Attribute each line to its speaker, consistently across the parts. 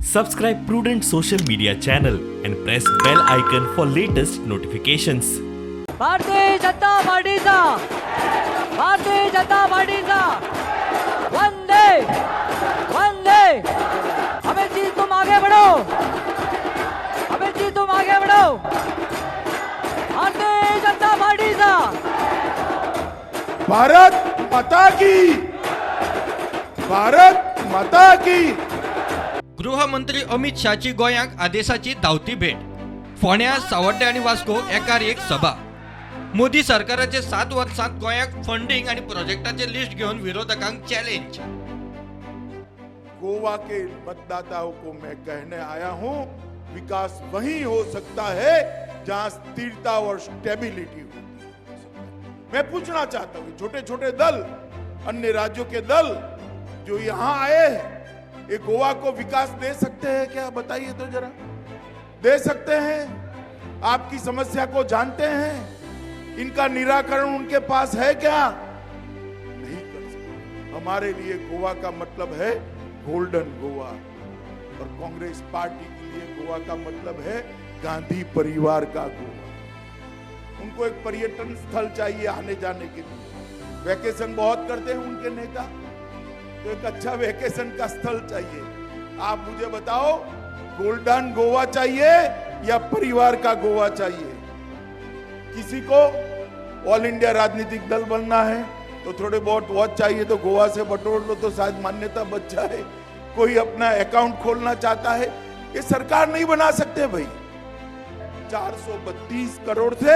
Speaker 1: Subscribe Prudent social media channel and press bell icon for latest notifications.
Speaker 2: Bharatiya Janata पार्टीचा, भारतीय जनता पार्टीचा. वंदे वंदे. अमित जी, तुम आगे बढ़ो. अमित जी, तुम आगे बढ़ो. भारतीय जनता पार्टीचा.
Speaker 3: भारत माता की! भारत माता की!
Speaker 4: गृहमंत्री अमित शहाची गोंयांक आदेसाची धांवती भेट. फोंड्या, सावड्डे आनी वास्को एकार एक सभा. मोदी सरकाराचे 7 वर्सांत गोंयाक फंडींग आनी प्रोजेक्टाचे लिस्ट घेवन विरोधकांक चॅलेंज.
Speaker 3: गोवा के मतदाताओं को मैं कहने आया हूं, विकास वहीं हो सकता है जहां स्थिरता और स्टेबिलिटी होती है. मैं पूछना चाहता हूं, छोटे छोटे दल, अन्य राज्यों के दल जो यहां आए हैं, ये गोवा को विकास दे सकते हैं क्या? बताइए तो जरा, दे सकते हैं? आपकी समस्या को जानते हैं? इनका निराकरण उनके पास है क्या? नहीं कर सकते. हमारे लिए गोवा का मतलब है गोल्डन गोवा और कांग्रेस पार्टी के लिए गोवा का मतलब है गांधी परिवार का गोवा. उनको एक पर्यटन स्थल चाहिए आने जाने के लिए. वैकेशन बहुत करते हैं उनके नेता, तो एक अच्छा वैकेशन का स्थल चाहिए. आप मुझे बताओ, गोल्डन गोवा चाहिए या परिवार का गोवा चाहिए? किसी को ऑल इंडिया राजनीतिक दल बनना है तो थोड़े बहुत वोट चाहिए, तो गोवा से बटोर लो तो शायद मान्यता बच जाए. कोई अपना अकाउंट खोलना चाहता है, ये सरकार नहीं बना सकते भाई. 432 करोड़ से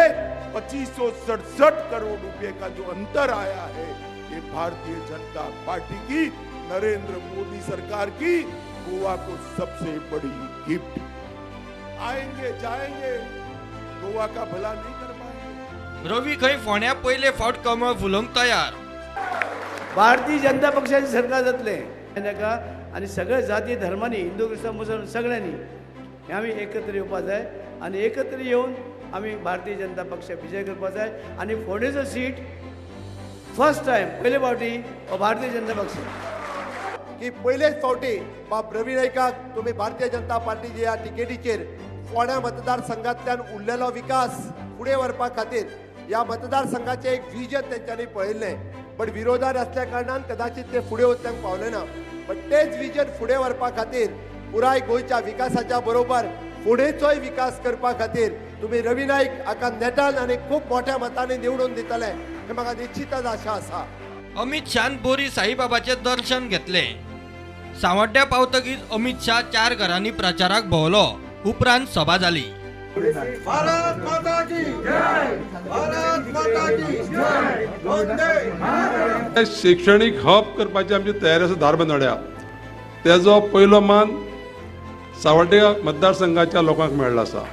Speaker 3: 2567 करोड़ रुपए का जो अंतर आया है, ये भारतीय जनता पार्टी की, नरेंद्र मोदी सरकार की गोवा को सबसे बड़ी गिफ्ट. आएंगे, जाएंगे, गोवा का भला नहीं कर पाएंगे.
Speaker 4: रवी खंय फोंड्या पयले फावट कमळ फुलोवंक तयार.
Speaker 5: भारतीय जनता पक्षाचे सरकार जातलें ताका आनी सगळे जाती धर्मांनी, हिंदू, क्रिस्तांव, मुसलमान सगळ्यांनी हे आमी एकत्र येवपा जाय आनी एकत्र येवन आमी भारतीय जनता पक्ष विजय करपा जाय आनी फोंडेचो सीट फर्स्ट टायम, पयले फावटी हो भारतीय जनता पक्ष.
Speaker 6: की पयलेच फावटी बाब रवी नायकाक तुमी भारतीय जनता पार्टीच्या ह्या तिकेटीचेर फोंड्या मतदारसंघातल्यान उरलेलो विकास फुडें व्हरपा खातीर ह्या मतदारसंघाचें एक विजन तेंच्यांनी पळयल्लें, बट विरोधात आसल्या कारणान कदाचित ते फुडें वचूंक पावले ना. बट तेच विजन फुडें व्हरपा खातीर, पुराय गोंयच्या विकासाच्या बरोबर फुडेंचोय विकास करपा खातीर तुमी रवी नायक हाका नेटान आनी खूब मोठ्या मतांनी निवडून दितले हे म्हाका निश्चितच आशा आसा.
Speaker 4: अमित शान बोरी साईबाबाचें दर्शन घेतलें. सावड्ड्या पावतकीच अमित शाह चार घरांनी प्रचाराक भोंवलो. उपरांत सभा जाली.
Speaker 7: भारत माता की जय! भारत माता की जय! वंदे
Speaker 8: शैक्षणीक हब करपाची आमची तयारी आसा धारबांदोड्या. तेजो पयलो मान सावड्डे मतदारसंघाच्या लोकांक मेळ्ळो आसा.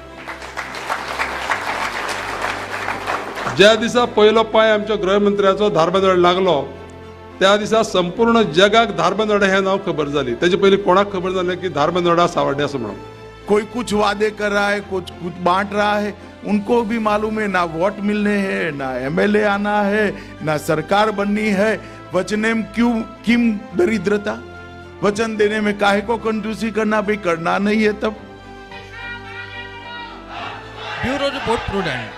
Speaker 8: ज्या दिसा पयलो पांय आमच्या गृहमंत्र्याचो धारबांदोड्या लागलो, त्या दिसा संपूर्ण जगाक धारबांदोड्या हें नांव खबर जाली. तेजे पयलीं कोणाक खबर जालें की धारबांदोडा सावड्डे आसा म्हणून?
Speaker 3: कोई कुछ वादे कर रहा है, कुछ कुछ बांट रहा है. उनको भी मालूम है, ना वोट मिलने हैं, ना एमएलए आना है, ना सरकार बननी है. वचने में क्यों किम दरिद्रता? वचन देने में काहे को कंजूसी करना भाई? करना नहीं है तब.
Speaker 4: Bureau report, prudent.